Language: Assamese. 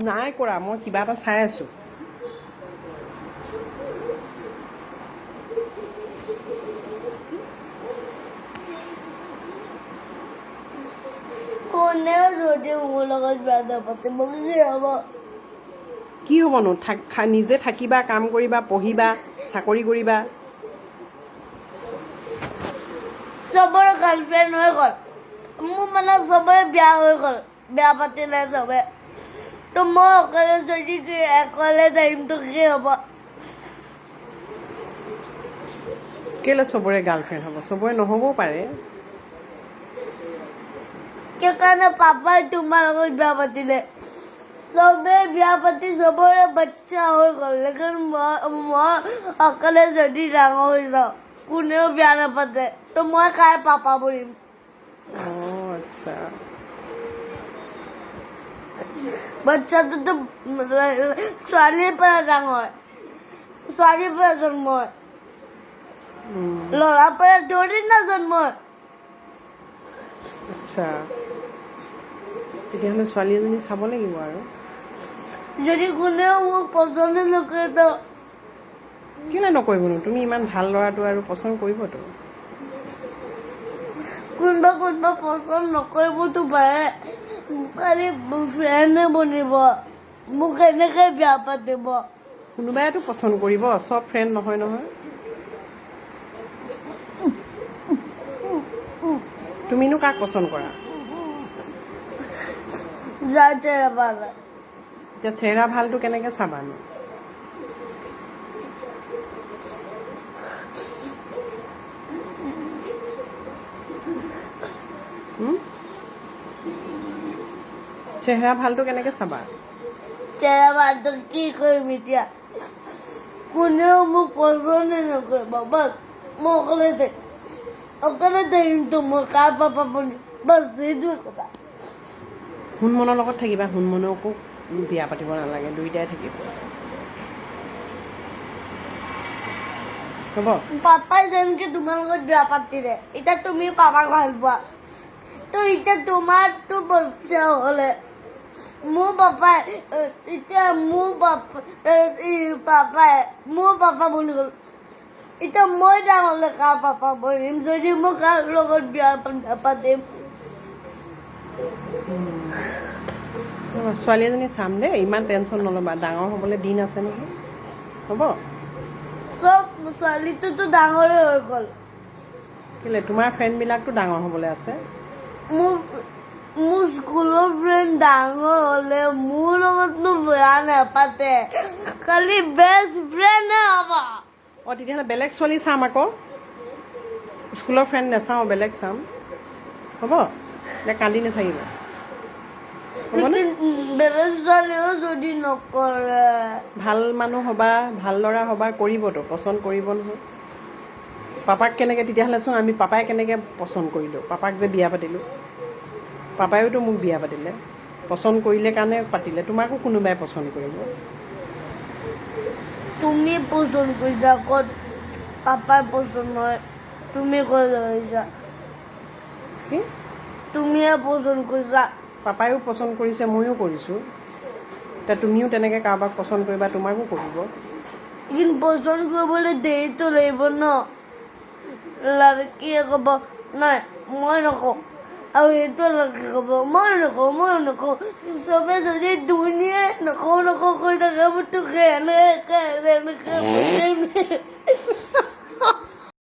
নাই কৰা, মই কিবা এটা চাই আছোঁ। কোনেও যদি মোৰ লগত বিয়া নাপাতে মোক কি হ'ব? কি হ'বনো, নিজে থাকিবা, কাম কৰিবা, পঢ়িবা, চাকৰি কৰিবা। চবৰে গাৰ্লফ্ৰেণ্ড হৈ গ'ল মোৰ, মানে চবৰে বিয়া হৈ গ'ল, বিয়া পাতিলে চবে। তো মই অকলে যদি অকলে থাকিম তো কি হ'ব? কেলৈ চবৰে গাৰ্লফ্ৰেণ্ড হ'ব? চবৰে নহ'বও পাৰে। সেইকাৰণে পাপাই তোমাৰ লগত বিয়া পাতিলে। চবে বিয়া পাতি চবৰে বাচ্চা হৈ গ'ল, লেকিন মই অকলে যদি ডাঙৰ হৈ যাওঁ, কোনেও বিয়া নাপাতে, তো মই কাৰ পাপা বনিম? অঁ, আচ্ছা। বাচ্চাটোতো ছোৱালীৰ পৰা ডাঙৰ হয়, ছোৱালীৰ পৰা জন্ম হয়, ল'ৰাৰ পৰা থৰি না জন্ম হয়। আচ্ছা, তেতিয়াহ'লে ছোৱালী এজনী চাব লাগিব আৰু। যদি কোনেও মোক পচন্দ নকৰে তো? কেলৈ নকৰিবনো? তুমি ইমান ভাল ল'ৰাটো আৰু পচন্দ কৰিবতো। কোনোবা কোনোবা পচন্দ নকৰিবতো পাৰে, খালি ফ্ৰেণ্ডে বনিব, মোক কেনেকে বিয়া পাতিব? কোনোবাইতো পচন্দ কৰিব, চব ফ্ৰেণ্ড নহয় নহয়। তুমিনো কাক পচন্দ কৰা? যাৰ চেহেৰা ভাল হয়। এতিয়া চেহেৰা ভালটো কেনেকৈ চাবানো? চেহেৰা ভালটো কেনেকৈ চাবা? চেহেৰা ভালটো কি কৰিম এতিয়া? কোনেও মোক পচন্দে নকৰিব, বাছ মই অকলে থাকিম, অকলে থাকিম, তো মই কাৰ পাপা বনিম? বাছ সেইটোৱে কথা। সোণমনৰ লগত থাকিবা, সোণমনকো বিয়া পাতিব নালাগে, দুইটাই থাকিব হ'ব। পাপাই যেনেকে তোমাৰ লগত বিয়া পাতিলে, এতিয়া তুমি পাপাক ভাল পোৱা, তো এতিয়া তোমাৰতো বাচ্চা হ'লে মোৰ পাপাই, এতিয়া মোৰ পাপা, পাপাই মোৰ পাপা বনি গ'ল। এতিয়া মই ডাঙৰ হ'লে কাৰ পাপা বনিম যদি মই কাৰ লগত বিয়া নাপাতিম? ছোৱালী এজনী চাম দেই, ইমান টেনশ্যন নল'বা, ডাঙৰ হ'বলৈ দিন আছে নহয়, হ'ব। চব ছোৱালীটোতো ডাঙৰে হৈ গ'ল। কেলৈ, তোমাৰ ফ্ৰেণ্ডবিলাকতো ডাঙৰ হ'বলৈ আছে। মোৰ স্কুলৰ ফ্ৰেণ্ড ডাঙৰ হ'লে মোৰ লগতনো বিয়া নাপাতে, খালি বেষ্ট ফ্ৰেণ্ডে হ'ব। অঁ, তেতিয়াহ'লে বেলেগ ছোৱালী চাম আকৌ, স্কুলৰ ফ্ৰেণ্ড নাচাওঁ, বেলেগ চাম, হ'ব। এতিয়া কান্দি নাথাকিবা, হ'বনে? বেলেগ ছোৱালীও যদি নকৰে? ভাল মানুহ হ'বা, ভাল ল'ৰা হ'বা, কৰিবতো, পচন্দ কৰিব নহয়। পাপাক কেনেকৈ তেতিয়াহ'লেচোন আমি পাপাই কেনেকৈ পচন্দ কৰিলোঁ, পাপাক যে বিয়া পাতিলোঁ, পাপায়োতো মোক বিয়া পাতিলে, পচন্দ কৰিলে কাৰণে পাতিলে, তোমাকো কোনোবাই পচন্দ কৰিব। তুমি পচন্দ কৰিছা, ক'ত পাপাই পচন্দ নহয়? তুমি কৈ ধৰিছা। কি? তুমিয়ে পচন্দ কৰিছা। পাপায়ো পচন্দ কৰিছে, ময়ো কৰিছোঁ। এতিয়া তুমিও তেনেকৈ কাৰোবাক পচন্দ কৰিবা, তোমাকো কৰিব। কিন্তু পচন্দ কৰিবলৈ দেৰিটো লাগিব ন। লাড়কীয়ে ক'ব নাই মই নকওঁ, আৰু সেইটো লাড়কী ক'ব মই নকওঁ, মই নকওঁ। চবে যদি দুনীয়াই নকওঁ নকওঁ কৈ থাকে, মোৰতো কেনেকে এনেকে।